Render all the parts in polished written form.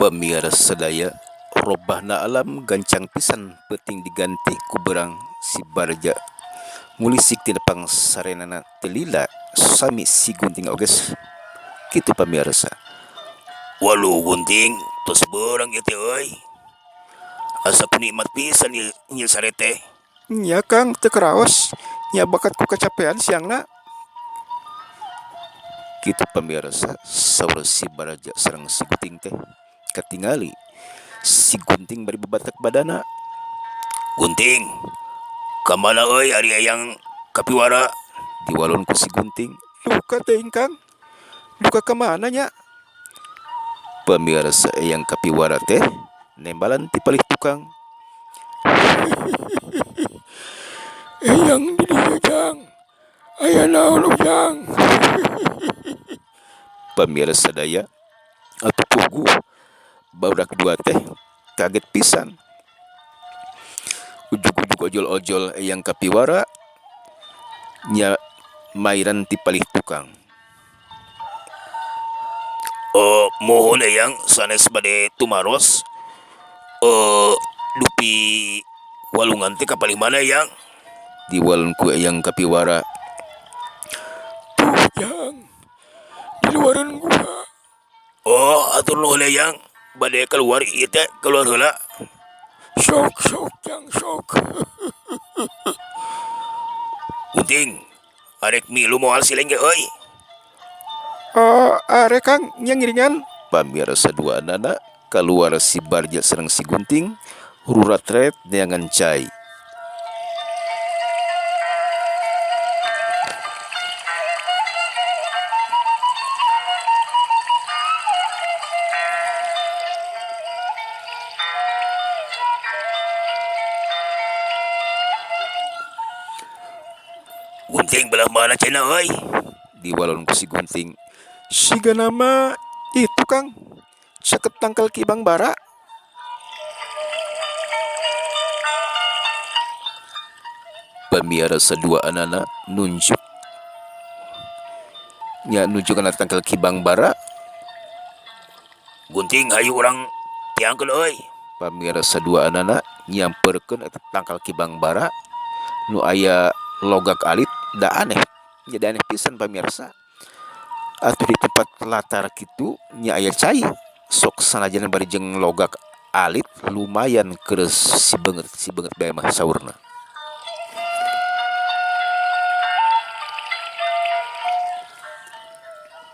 Pamiarsa sadaya robahna alam gancang pisan peuting diganti ku beurang si Barja ngulisik tina pangsarenana teu lila sami si Gunting oge kitu pamiarsa. Waluh Gunting tos beurang ieu teh euy asa ku nikmat pisan ieu nyieun sare teh. Nya Kang teu karaos nya bakat ku kacapean siangna. Kitu pamirsa saur si Baraja sareng si Gunting teh katingali si Gunting bari babatek badana. Gunting ka mana euy ari hayang kapiwara diwalon ku si Gunting. Duka teuing Kang, duka ka mana nya? Pamirsa eyang kapiwara teh nembalan ti palih tukang. Eyang di dieu Jang. Aya naon ujang. Pamirsa sadaya atuh puguh barudak dua teh kaget pisan. Ujug-ujug ojol-ojol eyang kapiwara nya mairan ti palih tukang. Muhun eyang sanes bade tumaros dupi walungan teh ka palih mana eyang? Diwalun ku Eyang Kapiwara. Tuh Jang, di luaran gua. Oh, atur nuhun Eyang, bade keluar ieu teh, keluar heula. Sok sok Jang sok. Gunting, arek milu moal sileng ge euy. Oh, arek Kang, nya ngiringan. Pamirsa duanana kaluar si Barja sareng si Gunting ruratret neangan cai. Gunting belah mana cenah euy? Diwalon ku si Gunting. Siga nama itu Kang, caket tangkal kibang bara. Pamiarsa dua anana nunjuk nya nunjuk kana tangkal kibang bara. Gunting hayu urang tiangkeun euy. Pamiarsa dua anana nyamperkeun eta tangkal kibang bara nu aya logak alit da aneh jadi aneh pisan pamirsa. Atuh di tempat latar kitu nya aya cai sok sanajan bari jeung logak alit lumayan keres si beungeut bae mah saurna.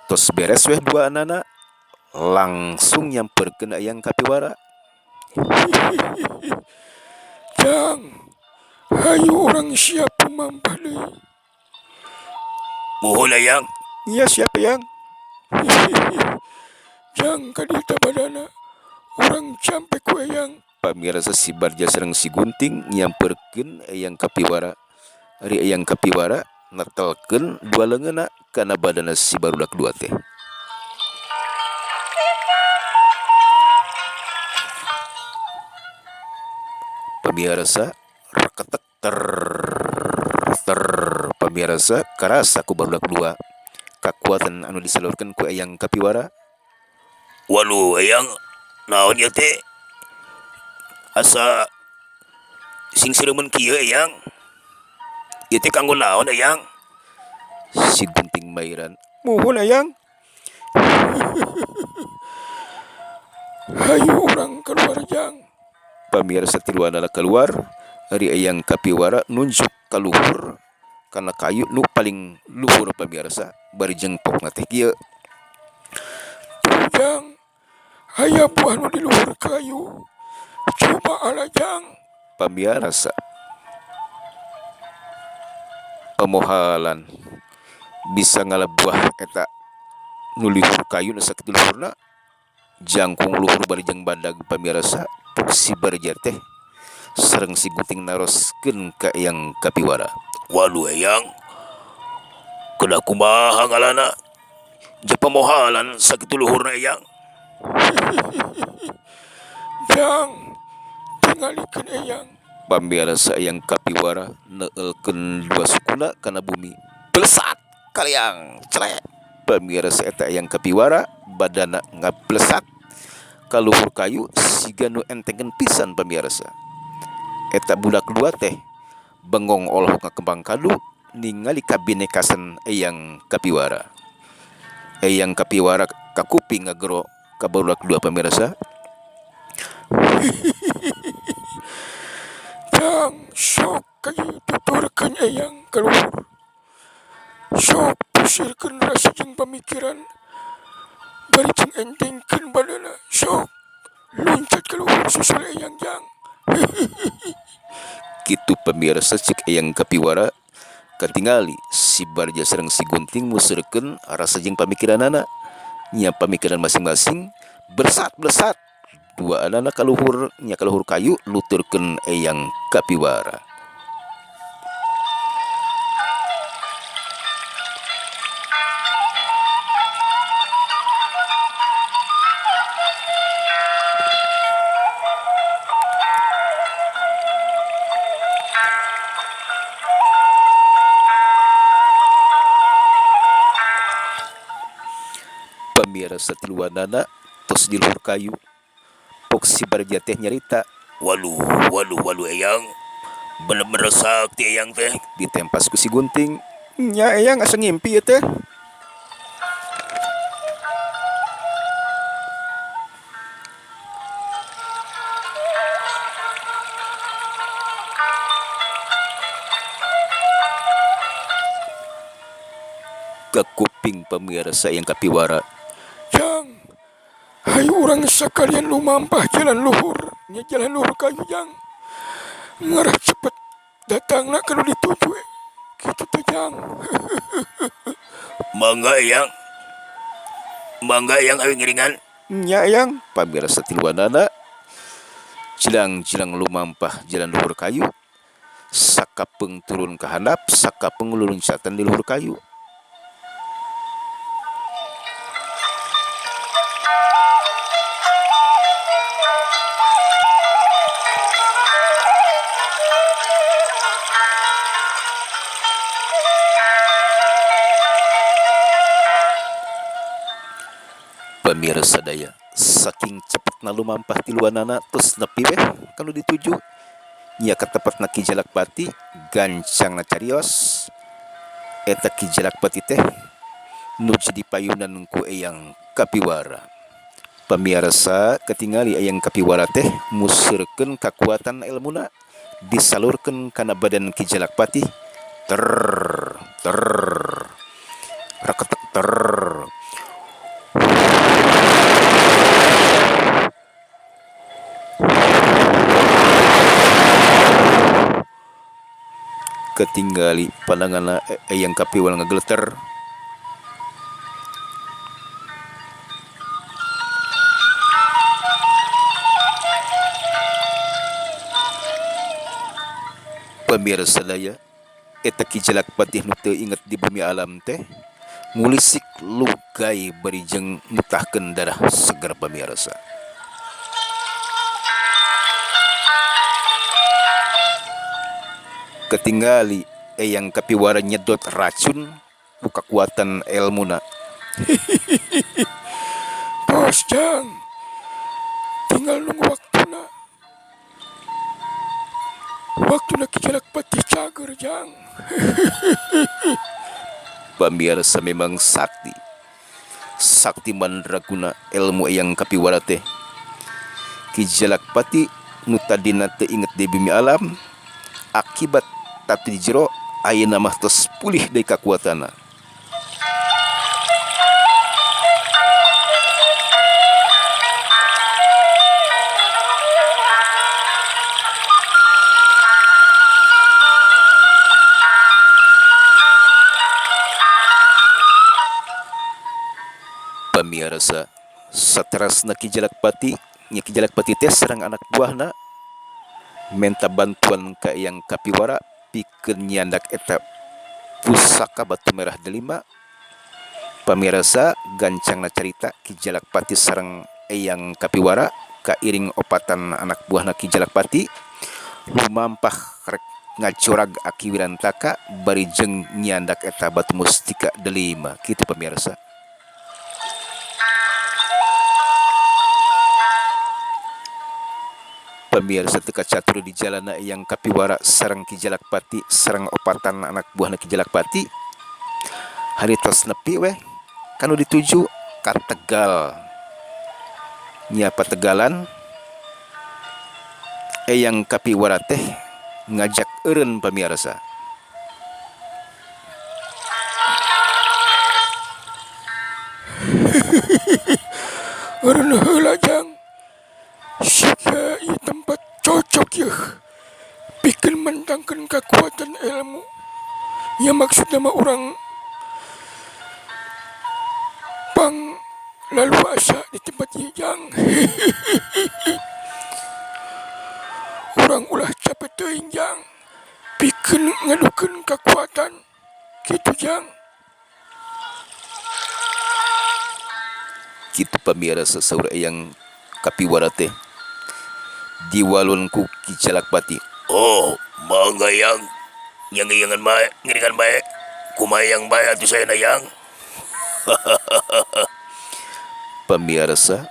Tos beres weh duanana langsung nyamperkeun Eyang Kapiwara. Jang, hayu urang siap tumampah deui. Muhun Eyang. Nya siap Eyang. Jang kadita badana urang campe ku Eyang. Pamirsa si Barja sareng si Gunting nyamperkeun Eyang Kapiwara. Ari Eyang Kapiwara netelkeun dua leungeunna kana badana si barudak dua teh. Pamirsa reketek ter ter pamirsa karasa ku barudak dua kakuatan anu disalurkeun ku Eyang Kapiwara. Waluh Eyang naon ieu teh asa sing sireumeun kieu Eyang. Ieu teh kanggo naon Eyang? Si Gunting mairan. Muhun Eyang. Hayu urang kaluar Jang. Pamirsa tiluanana kaluar ari Eyang Kapiwara nunjuk ka luhur kana kayu nu paling luhur pamirsa bari jengkokna teh kieu. Tuh Jang, aya buah nu di luhur kayu. Coba ala Jang. Pamirsa pamohalan bisa ngala buah eta nu luhur kayu nu sakitu luhurna jangkung luhur bari jeung badag pamirsa puk si Barja teh sareng si Gunting naroskeun ka Eyang Kapiwara. Waduh Eyang, kedah kumaha ngalana jeung pamohalan sakitu luhurna Eyang. Jang, tingalikeun Eyang. Pamirsa Eyang Kapiwara neulkeun dua sukuna kana bumi. Plesat kaliang celek. Pamirsa eta Eyang Kapiwara badana ngaplesat Ka luhur kayu siga nu entengeun pisan pamirsa. Eta budak dua teh bengong olohok ngakembang kadu ningali kabinekasan Eyang Kapiwara. Eyang Kapiwara kakuping ngagero ka barudak dua pamirsa. Jang sok kayu tuturkeun Eyang ka luhur. Sok pusirkeun rasa jeung pamikiran bari jeung entengkeun badanna sok luncat ka luhur susul Eyang jang. Kitu pamirsa cek Eyang Kapiwara katingali si Barja sareng si Gunting museurkeun rasa jeung pamikiranana nya pamikiran masing-masing bersat-bersat dua anana ka luhur nya ka luhur kayu nuturkeun Eyang Kapiwara. Pamirsa tiluanana tos di luhur kayu pok si Barja teh nyarita. Waluh waluh waluh Eyang, bener-bener sakti Eyang teh. Ditempas ku si Gunting. Nya Eyang asa ngimpi ieu teh. Kakuping pamirsa Eyang Kapiwara. Jang, hayu urang sakalian lumampah jalan luhur, nya jalan luhur kayu jang. Ngarah cepet datangna ka nu dituju kitu teh jang. Mangga Eyang. Mangga Eyang awi ngiringan. Nya Eyang, pamirsa tiluanana jilang-jilang lumampah jalan luhur kayu. Sakapeung turun ka handap, sakapeung luluncatan di luhur kayu. Pamirsa daya, saking cepetna lumampah tiluanana tos nepi weh ka nu dituju. Nya katepatna Ki Jalakpati gancangna carios. Eta Ki Jalakpati teh nu jadi payunan ku Eyang Kapiwara. Pamirsa katingali Eyang Kapiwara teh museurkeun kakuatan elmuna disalurkeun kana badan Ki Jalakpati. Ter ter raketek ter. Ketinggali pandanganna Eyang Kapiwara ngageleter. Pamirsa daya, eta Ki Jalakpati nu teu inget di bumi alam teh ngulisik lugai bari jeung mutahkeun darah seger pamirsa. Ketinggali Eyang Kapiwara nyedot racun ku kakuatan elmuna. Bos jang, tinggal nunggu waktuna. Waktuna Ki Jalakpati cager jang. Pamirsa memang sakti. Sakti mandraguna ilmu Eyang Kapiwara teh. Ki Jalakpati nu tadina teu inget di bumi alam akibat tatu di jero ayeuna mah tos pulih deui kakuatanna. Pamirsa saterasna Ki Jalakpati, nya Ki Jalakpati teh sareng anak buahna menta bantuan ka Eyang Kapiwara pikeun nyandak eta pusaka batu merah delima. Pamirsa gancangna carita Ki Jalakpati sareng Eyang Kapiwara kairing opatan anak buahna Ki Jalakpati lumampah rek ngacurag Aki Wirantaka bari jeung nyandak eta batu mustika delima. Kitu pamirsa. Pamirsa teu kacatur di jalana Eyang Kapiwara sareng Ki Jalakpati sareng opatan anak buahna Ki Jalakpati haritos nepi weh kanu dituju ka Tegal nya pategalan Eyang Kapiwara teh ngajak eureun pamirsa. Eureun heula jang. Siga ieu tempat cocok yeuh pikeun mentangkeun kakuatan ilmu. Nya maksudna mah urang pang laluasa di tempat ieu jang. Urang ulah cape teuing jang pikeun ngadukeun kakuatan kitu jang. Kitu pamirsa saur Eyang Kapiwara teh diwalun ku Ki Jalakpati. Oh, mangga yang yang ngiringan bae, ngiringan bae. Kumaha yang bae atuh sayana yang. Pamirsa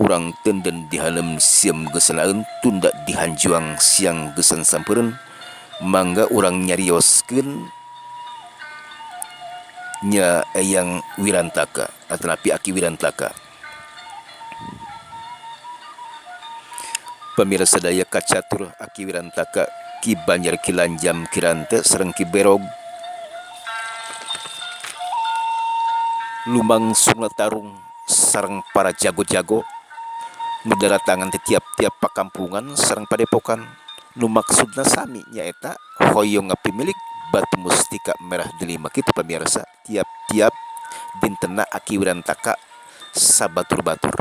urang tenden dihalem sieum geusan laeun tunda dihanjuang siang geusan sampeureun mangga urang nyarioskeun nya Eyang Wirantaka atanapi Aki Wirantaka. Pamirsa sadaya kacatur Aki Wirantaka Ki Banjar Ki Lanjam Ki Rante sareng Ki Berog lumangsung tarung sareng para jago-jago nu daratangan ti tiap-tiap pakampungan sareng padepokan nu maksudna sami nyaeta hoyong ngapimilik batu mustika merah delima. Kitu pamirsa tiap-tiap dintena Aki Wirantaka sabatur-batur.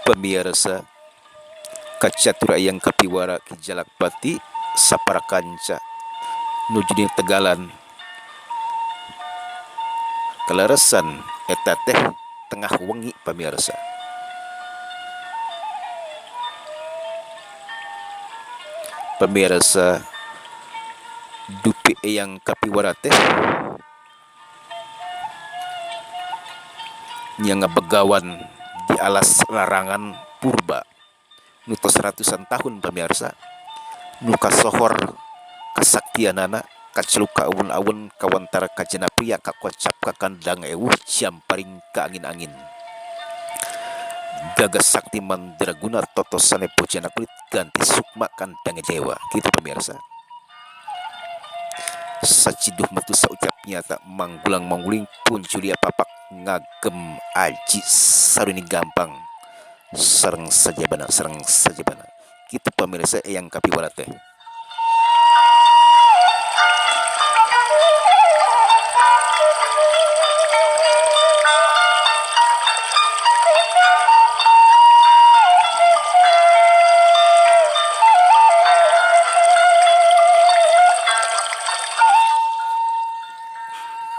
Pamirsa kacatur Eyang Kapiwara Ki Jalakpati sapara kanca nuju dina Tegalan kaleresan eta teh tengah wengi pamirsa. Pamirsa dupi Eyang Kapiwara teh nya ngabegawan di alas larangan purba nu tos ratusan tahun pamirsa nu kasohor kasaktianana kaceluk ka awun-awun kawantara kajana pria kakocap ka kandang ewuh jamparing ka angin-angin gagas sakti mandraguna totosane bojana kulit ganti sukma kandang dewa. Kitu pamirsa saciduh metu saucap nyata manggulang mangguling punculia papak ngagem aji saruni gampang sareng sajabana sareng sajabana. Kitu pamirsa Eyang Kapiwara teh.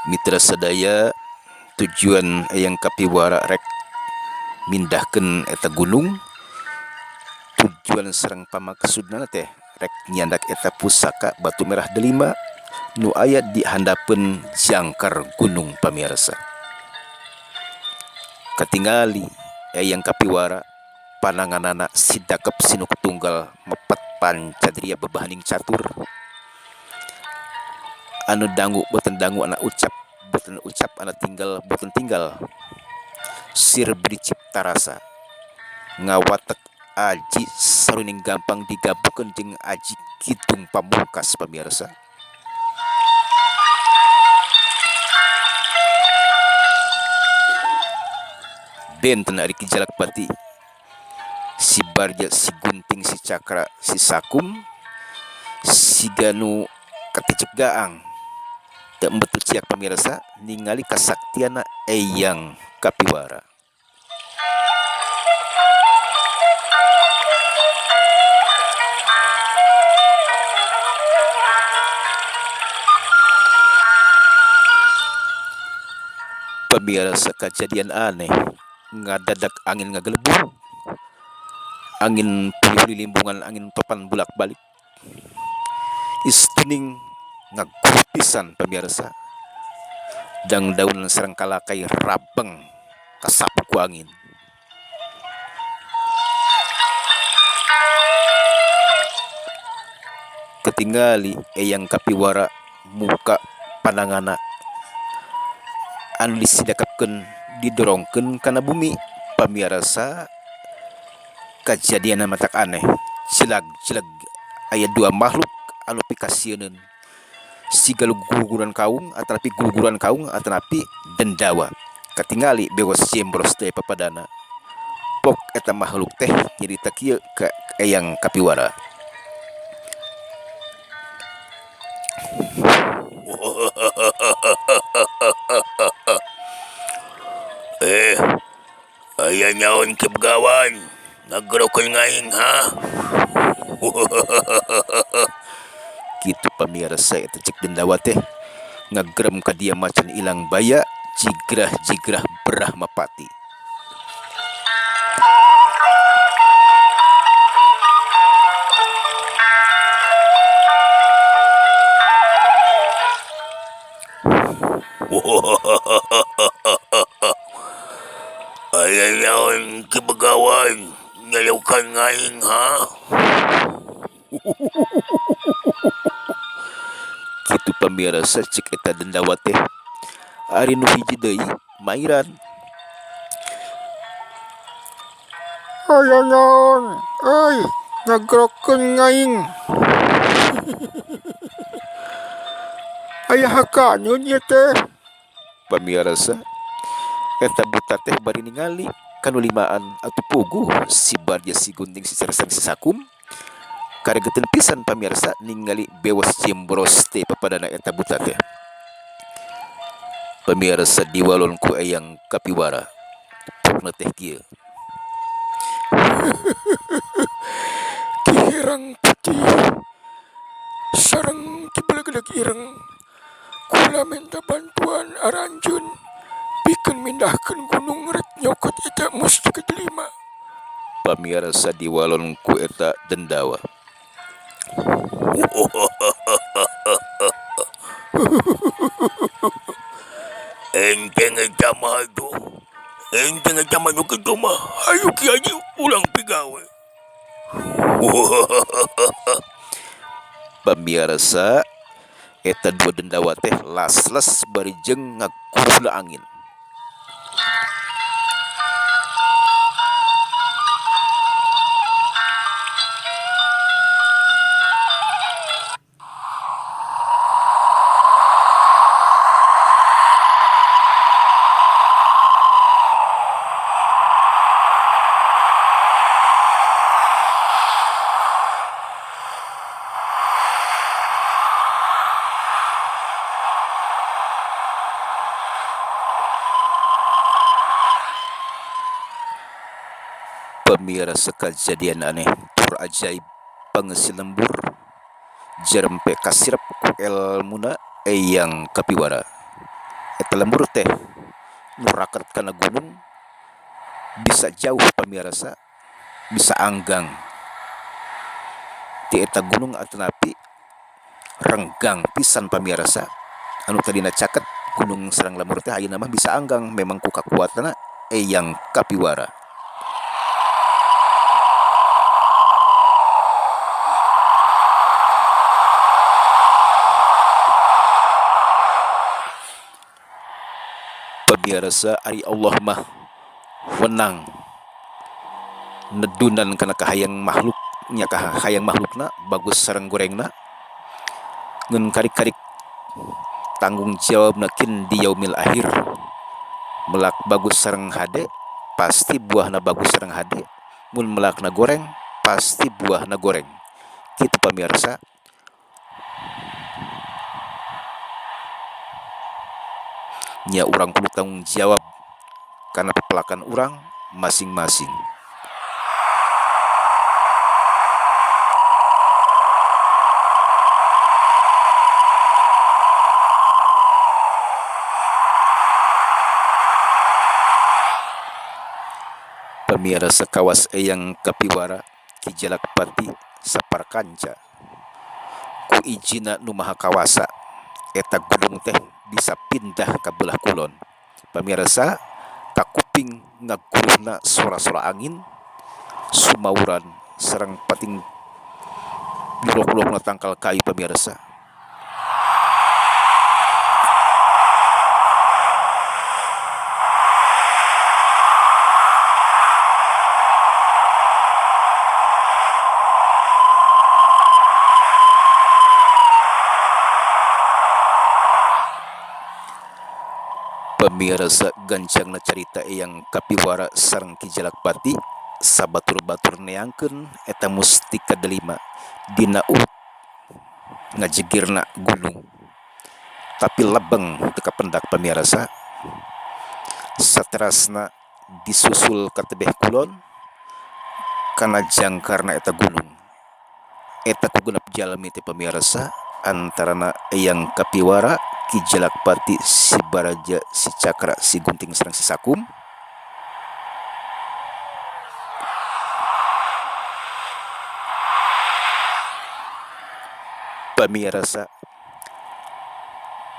Mitra sadaya tujuan Eyang Kapiwara rek mindahkeun eta gunung tujuan sareng pamaksudna teh rek nyandak eta pusaka batu merah delima nu aya di handapeun jangkar gunung pamirsa. Katingali Eyang Kapiwara pananganana sidakep sinuk tunggal mepet pancadria bebahaning catur anu dangu boten dangu anak ucap boten ucap anak tinggal boten tinggal sir beri cipta rasa ngawatek aji saruning gampang digabungkeun jeung aji kidung pamungkas pamirsa. Benten ari Ki Jalakpati si Barja si Gunting si Cakra si Sakum si Ganu katicep gaang teu embetu ciak pamirsa ningali kasaktiana Eyang Kapiwara. Pamirsa kajadian aneh ngadadak angin ngagelebug Angin puli limbungan angin topan bulak-balik. Istuning ngagkupisan pamirsa. Dang daun sareng kalakay rabang kasapu ku angin. Ketingali Eyang Kapiwara muka panangana anu disidekapkeun didorongkeun kana bumi pamirsa kajadianna matak aneh cilag-cilag aya dua makhluk anu pikasieuneun siga guguran kaung atanapi guguran kaung atanapi dendawa katingali bewos jembros teh papadana pok eta makhluk teh nyarita kieu ka Eyang Kapiwara. Aya nyaon Ki Begawan ngagerokeun aing ha. Kitu pamirsa eta cek dendawa teh ngagerem ka dia macan ilang baya jigrah-jigrah Brahmapati. Aya naon Ki Begawan nyaleukan aing ha. Kitu pamirsa cek eta dendawa teh ari nu hiji deui mairan. Aya naon euy ngagerokeun aing. Aya hakaneun ieu teh. Pamirsa eta buta teh bari ningali kanu limaan atuh puguh si Barja si Gunting si Serseng si Sakum karegeteun pisan pamirsa ningali bewos jembros teh papadana eta buta teh. Pamirsa diwalon ku Eyang Kapiwara pokna teh kieu. Ki Herang Putih sareng Ki Belegleg Ireng kula minta bantuan aranjeun pikeun mindahkeun gunung rek nyokot eta mustika delima. Pamirsa diwalon ku eta dendawa. Enteng eta mah atuh. Enteng eta mah nu kitu mah hayu Ki Haji ulang pigawe. Pamirsa eta dua dendawa teh las-las bari jeung ngakuruna angin. Pamirsa kajadian aneh tur ajaib pangeusi lembur jarempe kasirep ku elmuna Eyang Kapiwara. Eta lembur teh nu raket kana gunung bisa jauh pamirsa bisa anggang ti eta gunung atanapi renggang pisan pamirsa anu tadina caket gunung sareng lembur teh ayeuna mah bisa anggang memang ku kakuatanna Eyang Kapiwara. Pamirsa ari Allah mah wenang nedunan kana kahayang makhluk nya kahayang makhlukna bagus sareng gorengna ngeun karik-karik tanggung jawabna kin di yaumil akhir melak bagus sareng hade pasti buahna bagus sareng hade mun melakna goreng pasti buahna goreng. Kitu pamirsa. Nya urang kudu tanggung jawab karena pepelakan urang masing-masing. Pamirsa kawas Eyang Kapiwara Ki Jalakpati saparkanca. Ku ijinna Nu Maha Kawasa eta gunung teh bisa pindah ka beulah kulon. Pamirsa, kakuping ngaguruhna sora-sora angin sumawuran sareng pating lulok-lulokna tangkal kayu, pamirsa. Pamirsa, gancangna carita Eyang Kapiwara sareng Ki Jalakpati sabatur-batur neangkeun eta mustika delima dina urut ngajegirna gunung, tapi lebeng teu kapendak, pamirsa. Saterasna disusul ka tebeh kulon kana jangkarna eta gunung eta ku genep jalmi teh, pamirsa, antarana Eyang Kapiwara, Ki Jalakpati, si Baraja, si Cakra, si Gunting sareng si Sakum. Pamirsa,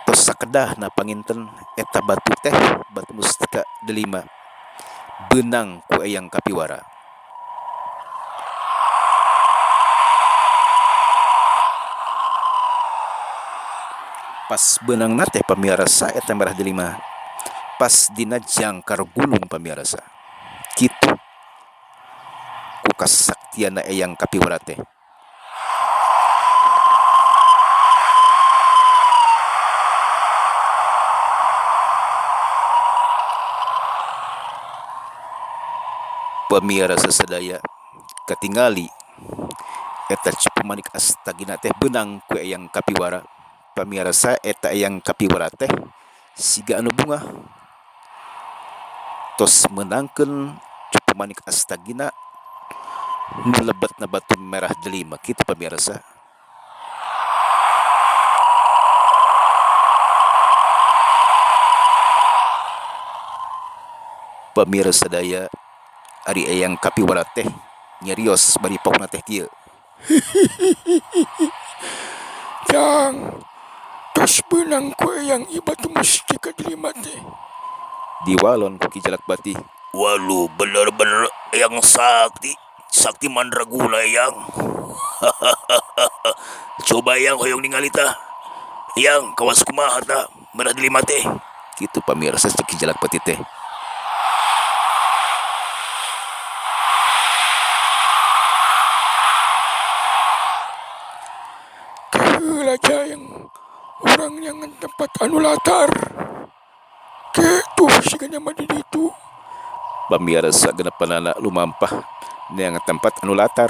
tos sakedahna panginten eta batu teh, batu mustika delima, beunang ku Eyang Kapiwara. Pas beunangna teh, pamirsa, eta merah delima pas dina jangkar gunung, pamirsa. Kitu ku kasaktianna Eyang Kapiwara teh. Pamirsa sadaya, katingali eta Cupu Manik Astagina teh beunang ku Eyang Kapiwara. Pamirsa, eta Eyang Kapiwara teh siga anu bungah tos meunangkeun Cupu Manik Astagina nu lebetna batu merah delima kitu, pamirsa. Pamirsa sadaya, ari Eyang Kapiwara teh nyarios bari pauna teh kieu. Jang, tos beunang ku Eyang ieu batu mustika delima teh. Diwalon ku Ki Jalakpati. Walu, bener-bener Eyang sakti. Sakti mandraguna Eyang. Coba Eyang, hoyong ningali tah. Eyang, kawas kumaha tah merah delima teh? Kitu, pamirsa, cek Ki Jalakpati teh. Kaheula, Jang, urang neangan tempat anu latar. Kitu sigana mah di ditu. Pamirsa, genepanana lumampah neangan tempat anu latar.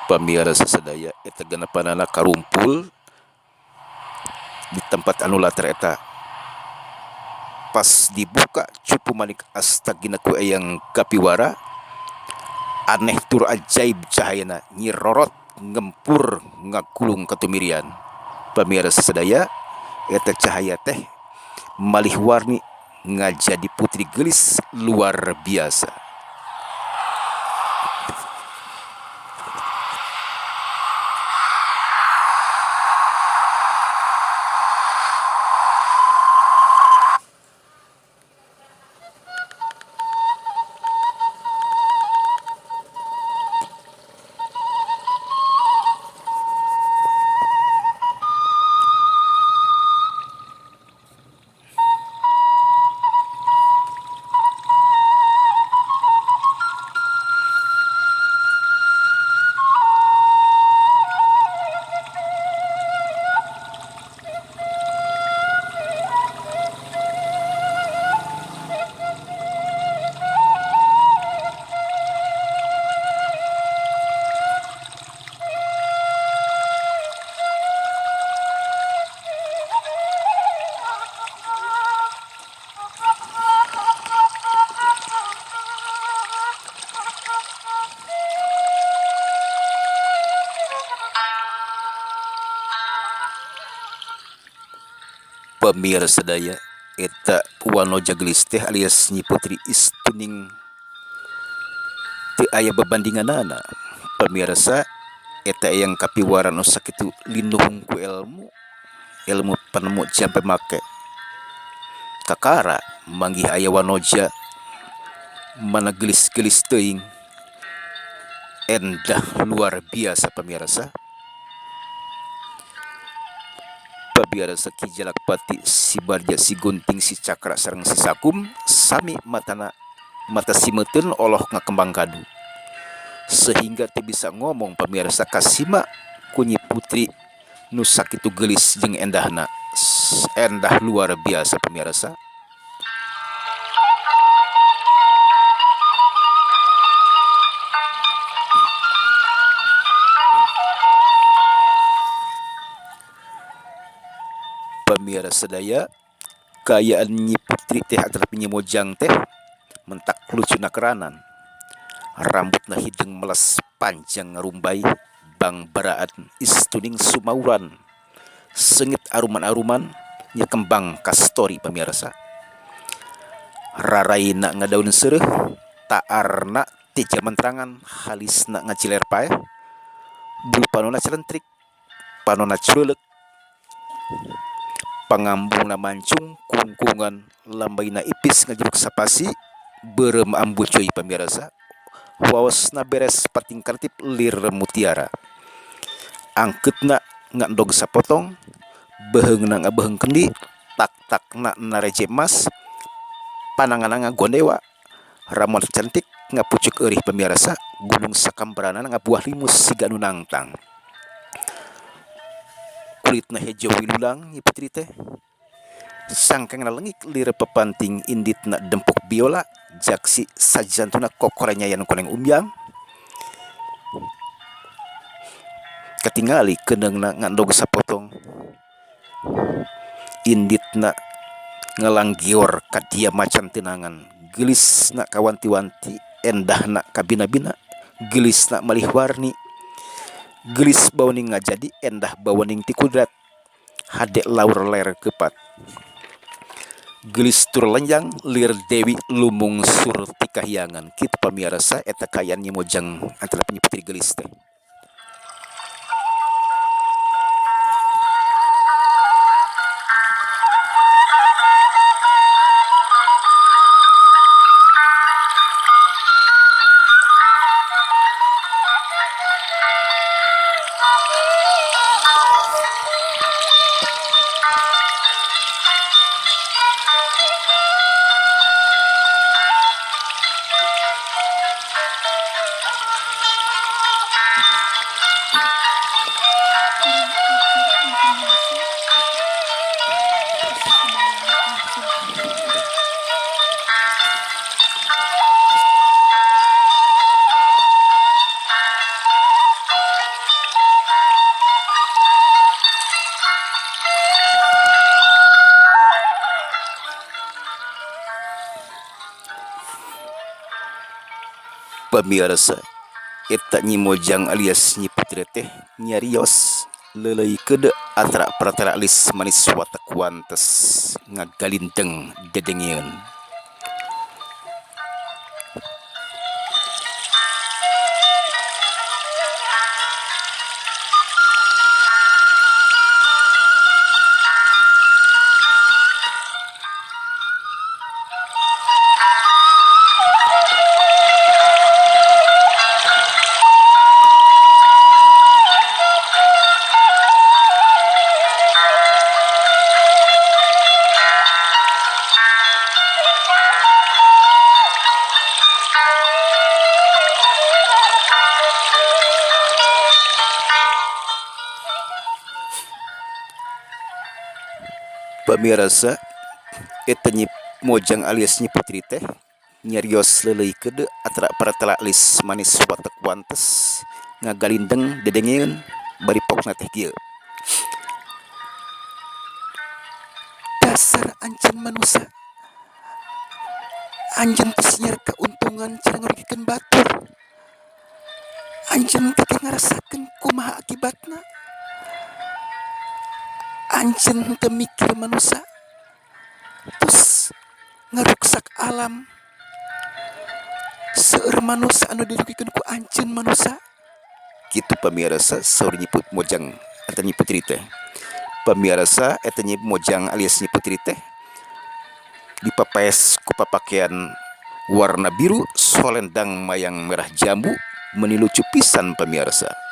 Pamirsa sadaya, eta genepanana karumpul di tempat anu latar eta. Pas dibuka Cupu Manik Astagina ku Eyang Kapiwara, aneh tur ajaib cahayana nyirorot ngempur ngagulung katumirian. Pamirsa sadaya, eta cahaya teh malih warni ngajadi putri geulis luar biasa. Pamirsa sadaya, Eta wanoja geulis teh alias Nyi Putri Istuning teu aya babandinganana. Pamirsa eta eyang kapiwaran nu sakitu linuhung ku elmu, elmu panemu jampe make. Kakara manggih aya wanoja mana geulis-geulis teuing endah luar biasa pamirsa. Pabiarsa Ki Jalakpati si Barja si Gunting si Cakra sareng si Sakum sami matana mata simeuteuun oloh ngakembang kadu sehingga teu bisa ngomong pamirsa kasima ku Nyi Putri nu sakitu geulis jeung endahna endah luar biasa pamirsa. Pamiara sadaya kaayaan Nyi Putri teh atanapi Nyi Mojang teh mentak lucuna keranan. Rambutna hideung meles panjang ngarumbai bangbaraan istuning sumauran. Seungit aruman-aruman nya kembang kastori pamirsa. Raraina ngadaun seureuh, taarna ti jamentrangan, halisna ngaciler paeh, bulu panonna celentrik, panonna culeulek. Pangambungna mancung kungkungan lambaina ipis ngajuruk sapasi beureum ambucuy pamirsa waosna beres patingkartip lir mutiara angkeutna ngandog sapotong beheungna ngabeheung kendi tak-takna nareje emas pananganna ngagondewa ramon cantik ngapucuk eurih pamirsa gunung sakambaranana ngabuah limus siga nu nangtang. Kulitna hejo wilulang Nyi Putri teh sangkengna leungit lir pepanting inditna dempuk biola jaksi sajantuna kokorenyayan koneng umyang katingali keuneungna ngandog sapotong inditna ngalanggior kadia macan tenangan geulisna kawanti-wanti endahna kabina-bina geulisna malih warni geulis bawaning ngajadi endah bawaning ti kudrat hade laur ler kepat geulis tur lenjang lir dewi lumung sur ti kahyangan kitu pamirsa eta kaayaan Nyi Mojang antara Nyi Putri geulis teh. Pamirsa eta Nyi Mojang alias Nyi Putri teh nyarios leuleuy keudeuh atara pratara alis manis watak wantes ngagalinteng dedengeun. Pamirsa eta Nyi Mojang alias Nyi Putri teh nyarios leuleuy keudeuh atara pratara alis manis watek wantes ngagalindeng dedengeun bari pokna teh kieu. Dasar anjeun manusia anjeun tos nyiar kauntungan cara ngarugikeun batur anjeun teh ngarasakeun kumaha akibatna anjeun teu mikir manusia tos Ngaruksak alam. Seueur manusia anu dirugikeun ku anjeun manusia. Kitu pamirsa, saur Nyi Mojang atau Nyi Putri teh. Pamirsa, eta Nyi Mojang alias Nyi Putri teh dipapaes ku papakean warna biru, solendang mayang merah jambu, meni lucu pisan, pamirsa.